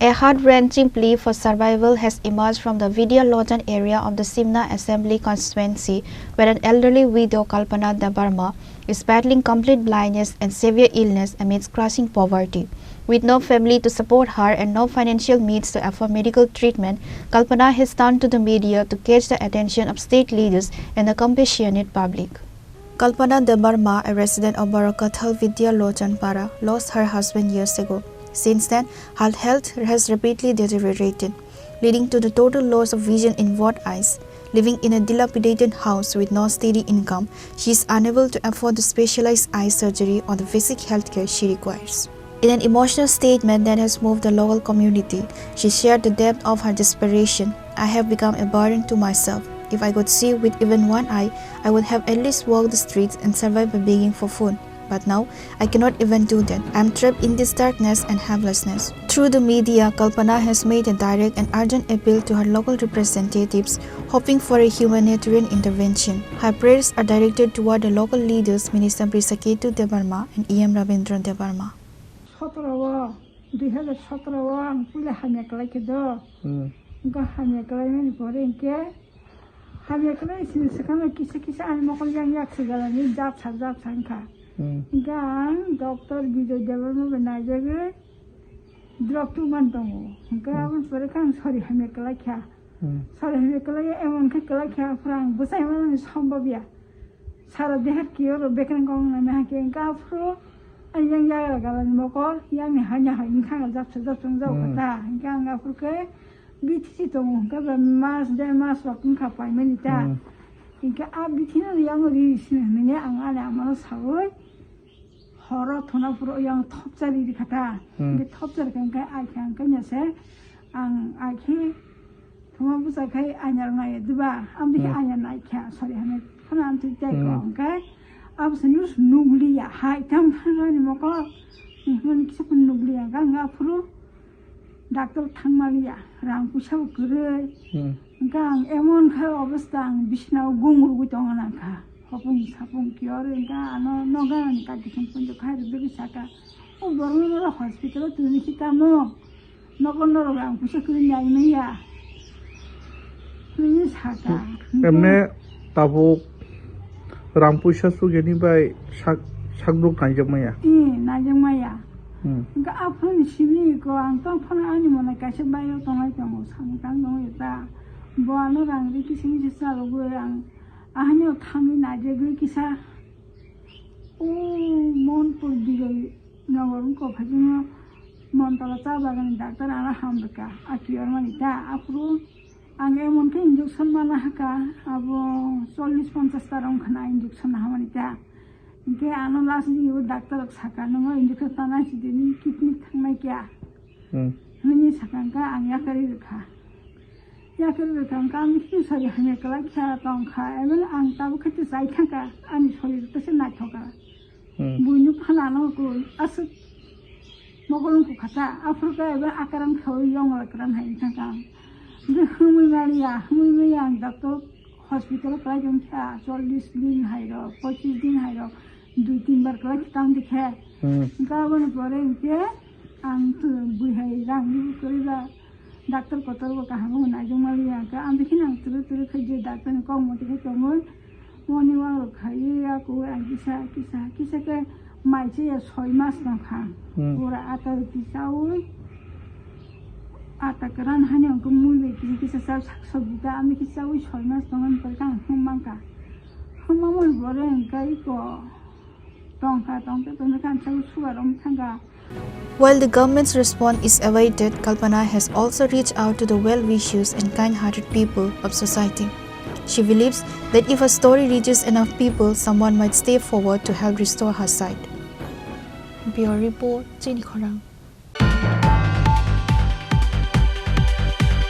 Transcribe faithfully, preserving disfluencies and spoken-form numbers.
A heart-wrenching plea for survival has emerged from the Vidya Lojan area of the Simna Assembly Constituency, where an elderly widow, Kalpana Debbarma, is battling complete blindness and severe illness amidst crushing poverty. With no family to support her and no financial means to afford medical treatment, Kalpana has turned to the media to catch the attention of state leaders and the compassionate public. Kalpana Debbarma, a resident of Barakathal Vidya Lojan Para, lost her husband years ago. Since then, her health has rapidly deteriorated, leading to the total loss of vision in both eyes. Living in a dilapidated house with no steady income, she is unable to afford the specialized eye surgery or the basic healthcare she requires. In an emotional statement that has moved the local community, she shared the depth of her desperation. "I have become a burden to myself. If I could see with even one eye, I would have at least walked the streets and survived by begging for food. But now, I cannot even do that. I am trapped in this darkness and helplessness." Through the media, Kalpana has made a direct and urgent appeal to her local representatives, hoping for a humanitarian intervention. Her prayers are directed toward the local leaders, Minister Brisaketu Debbarma and E M Rabindra Debbarma. Sotoro o, dui hazar sotoro o ang puila hamya kwlai khe do. Hmm. Hwnkhe hamya kwlaimani pore hwnkhe, hamya kwlai sini swkangno kisa kisa ani mokol yang yak swijala ni jat sa jat sa wngkha. Hmm. Hwnkhe ang Doctor Bijoy Debbarma bai naijagwi drop two man tongo. Hwnkhe, hmm, aboni pore khe ang sori hamya kwlai kha. Hmm. Sori hamya kwlai emon khe kwlai kha, aphuru ang bwsai manani sombab ya. Sara dehat kiyo ro bekreng kong na meha ke engka aphuru. Ang yang yagra galani mokol, yang ni hanya hai engka japsa japsa wng jao, hmm, kata. Engka ang aphuru ke bithi si tongo, engka ba mas, der mas rok engka paimani ta. Hmm. Engka a bithi no yang ri sini hinwi ang ani ama no sawi. Horo thuna phuru yang thopchari ri kata. Hmm. Engka thopchari kha engka ai kha engka nya se. Ang ai khe Thuma bwsa khai anyar nai diba, amtwi khe, hmm, anyar nai kha, sorry, hame phano amtwi tei, hmm, ko hwnkhe abo se nus nukliya, hai tam phanani mokol, hmm, hwnwi kisa phano nukliya, hwnkhe ang aphuru doctor thangmaliya, rang puisa bo kwrwi, hmm, hwnkhe ang emon khai obostha ang bisnao gung rwgwi tongna nangkha, hopung sapung kiyor, hwnkhe ano noga ani kati khum punjo khai rwgwi saka, o borokno hospital o twini khi tamo. Nogo norok rang puisa kwrwi nai manya. Kwrwi saka. Emne tabuk rang puisa sugeni bai sak, sakduk naijak maya. Eh, naijak maya. Hmm. Hwnkhe aphuru ni simi ko ang tong phano ani mone kaisa baio tongnai tongo, samung tang tongo ta. Bo ano rang ri kisa misa chalogwi ang ahani o thangwi naijagwi kisa. O Monpur Bijoy Nogor wngkha, phaikhe Montala cha bagani doctor ano hamrwkha, a kiyormani ta. Aphuru ang emon khe injection mana hakha, abo chollish ponchash ta rong khna injection hamani ta. Hinkhe ano last ni bo doctor rok saka, "Nwngo injection ta nai sidi, nini kidney thangnai kya?" Hmm. Hwnwi saka, hwnkhe ang yakarwi rwkha. Yakarwi rwkha, hwnkhe ang khe sori hamya kwlai kha tongkha, emon ang tabuk khe chai thangkha, ani sorir tese naithokha. Hmm. Buino phalano ko aswk mokol wngkha kha ta, aphuru khe eba akaram khaui yongla kran hai wngkha ang. Hwnkhe hwnwi maliya, hwnwi maliya ang doctor hospital o kwlai tongkha, chollish din hai rok, pochish din hai rok, dui tin bar kwlai tang dikhe. Hmm. Hwnkhe aboni pore hwnkhe ang bui hai rang ni kwrwi ba. Doctor kotor bo kaham bo naijak maliya, hwnkhe ang bikhe nang twrwk twrwk khai je doctor ni kok mothe khai tongwi, morning walk rok khaiwi, ya kuwi ang kisa, kisa, kisa khe mai chaya soi mas tongkha. Hmm. Pura ata ruti chawi, ata kwran hani hwnkhe mui bai kisa kisa chao, sak sabji ta, ang bikhe chawi soi mas tongmani pore khe ang hum mankha. Hum mamani pore hwnkhe iko tongkha, tongkha, tongkha, ang chawi sugar om thangkha. While the government's response is awaited, Kalpana has also reached out to the well-wishers and kind-hearted people of society. She believes that if her story reaches enough people, someone might step forward to help restore her sight. Bureau Report, Chini Khorang.